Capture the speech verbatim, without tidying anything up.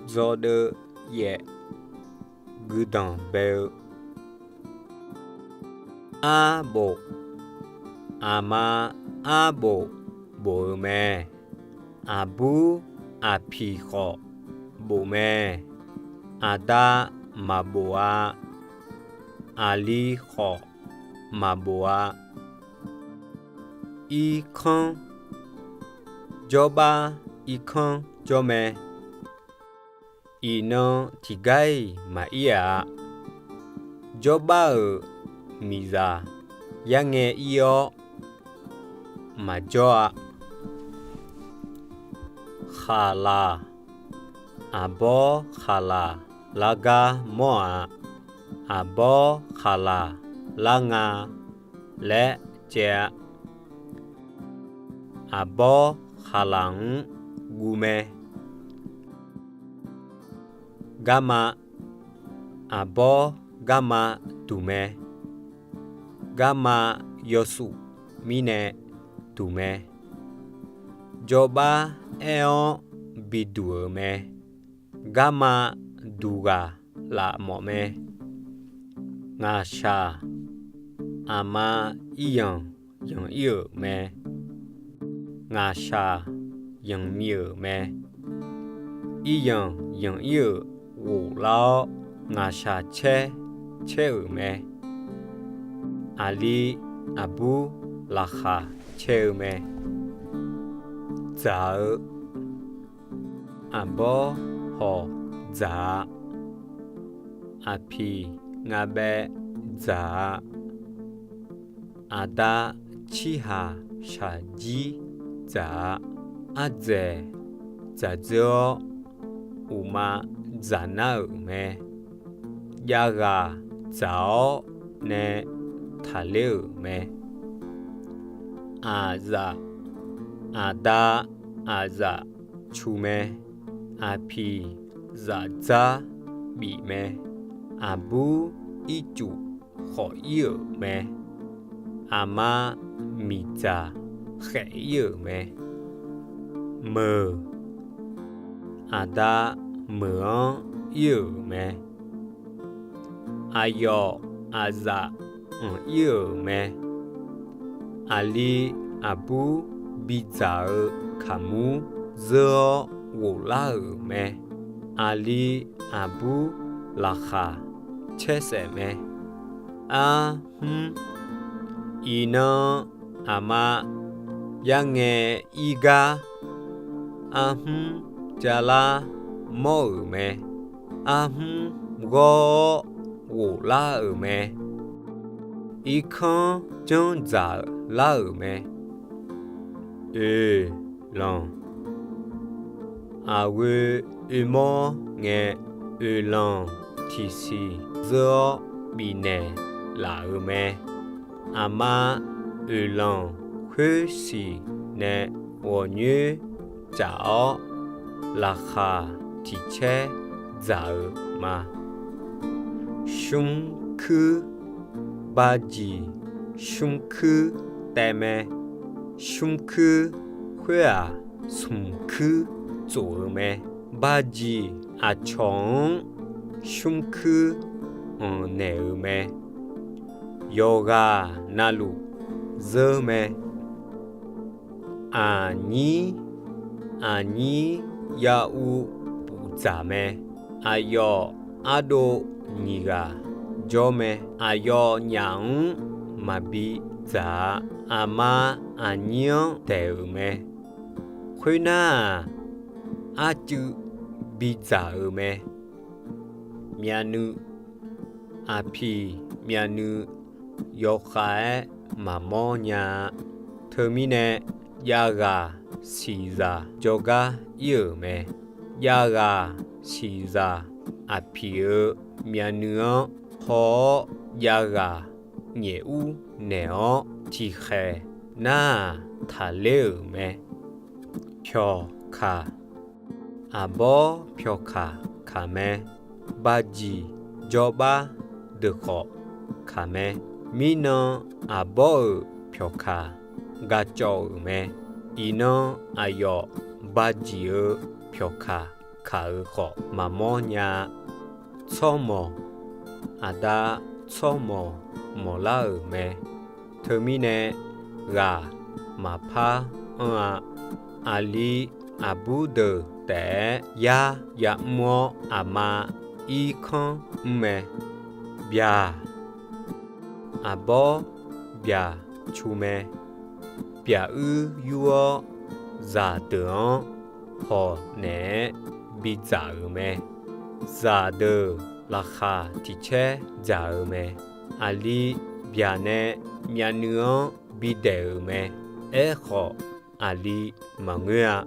Dzawdeuv yaef, guidanq bae-eu. Arbof, aqma arbof bof-eu mae. Aqbur aqpiq khawf bof mae. Aqda maqbof-a. Aqli khawf maqbof-a. Irkanr, jawrbar irkanr jawr mae. Iqnan tiqgar-iq maqir-a. Jawrbar-euq miqzaq yarngae ir-awr maqjawr-a. Khaqlaq, aqbawr khaqlaq lar gar mawr-aq, aqbawr khaqlaq lar nga laer caev-a. Aqbawr khaqlaq-anr guv mae. Garma, aqbawr garma duq mae. Garma yawshuif mirnae duq mae. Jawrbar aer-awr biduq-euq mae. Garma duq ghaq laf mawf mae. Ngaqshaq, aqma iryanq yanq ir-euq mae. Ngaqshaq yanqmi-euq mae. Iryanq yanq ir-euq ghoflar-awr, ngaqshaq caer caer-euq mae. Aqli aqbur laqkhaq caer-eu mae. Dzaq-eu, aqbawr hawq dzaq-a. Aqpiq ngabaev dzaq-a. Aqda cirhaq shaqjir dzaq-a. Ardzaeq dzaq dzeur-awr, uqma dzaq nar-euq mae. Javghaq dzaq-awr nae taqler-euq mae. Aqzaf, aqda aqzaf cu mae. Aqpiq zafdzar bif mae. Aqbur ircuf khawf ir-euq mae. Aqma miqdzaq khaef ir-euq mae. Meuq, aqda meuq-anr ir-euq mae. Aqyawf aqzaf anq ir-euq mae. Aqli aqbur bidzaq-eu kaqmur zeur-awr ghoflar-euq mae. Aqli aqbur laqkhaq caer saef mae. Arhmr, iqnan aqma yarngae ir gar, arhmr javlar mawr-euq mae. Arhmr ghawr-awr ghoflar-euq mae. Irkanr janr dzaq lar-euq mae. Oeqlanq, aqghoe oermawr ngae, oeqlanq tiqsiq zeur-awr bifnaeq laf-euq mae. Aqma oeqlanq khoersiq nae ghawqnyoer caf-awr, laqkhaq tiq caer dzaq-euq ma. Shmrkuir, bajiq shmrkuir taev mae. Shmrkuir khoer-aq, smqkuir tsof-eu mae. Bajiq aqcawq-anr shmrkuir anqnaeq-euq mae. Yawqghaq navluf zeur mae. Aqnyir, aqnyir ya uv pufdzaq mae. Aqyawf ardov nyiq ghaq jawr mae. Aqyawfnyaf-anr maqbi dzaq-a. Aqma aqnyir-anr daeq-euq mae. Khoernar-aq, arcuiv bidzaq-euq mae. Myavnuiv, aqpiq myavnuiv yawkhav-aer maqmawr nya-a. Teumirnae, javghaq siqzaq jawrgar ir-euq mae. Javghaq siqzaq aqpiq-euq myavnuiv-anr haw-awr, javghaq nyaef ur naeq-awr tiqkhaeq nar-aq taqler-euq mae. Pyawqkaq, aqbawr pyawqkaq kaq mae. Bajiq jawrbar deuq khawf kaq mae. Mirnan aqbawr-euq pyawqkaq gacawv-euq mae. Iqnan aqyawf bajiq-eu pyawqkaq kaq-euq khawf maqmawr nya-a. Tsawrmawq, aqda tsawrmawq mawqlar-euq mae. Teumirnae ghaq maqpar anr-a. Aqli aqbur deuq taef-aer yar yamr-awr, aqma irkanr mr mae. Byaq, aqbawr byaq cu mae. Byaq uir yur-awr, zaqdeuq-anr hawq naeq-aer bidzaq-euq mae. Zaqdeuq laqkhaq tiq caer dzaq-eu mae. Aqli byaq nae myavnuiv-anr bidaeq-euq mae. Aerkhawf, aqli maqngeur-a.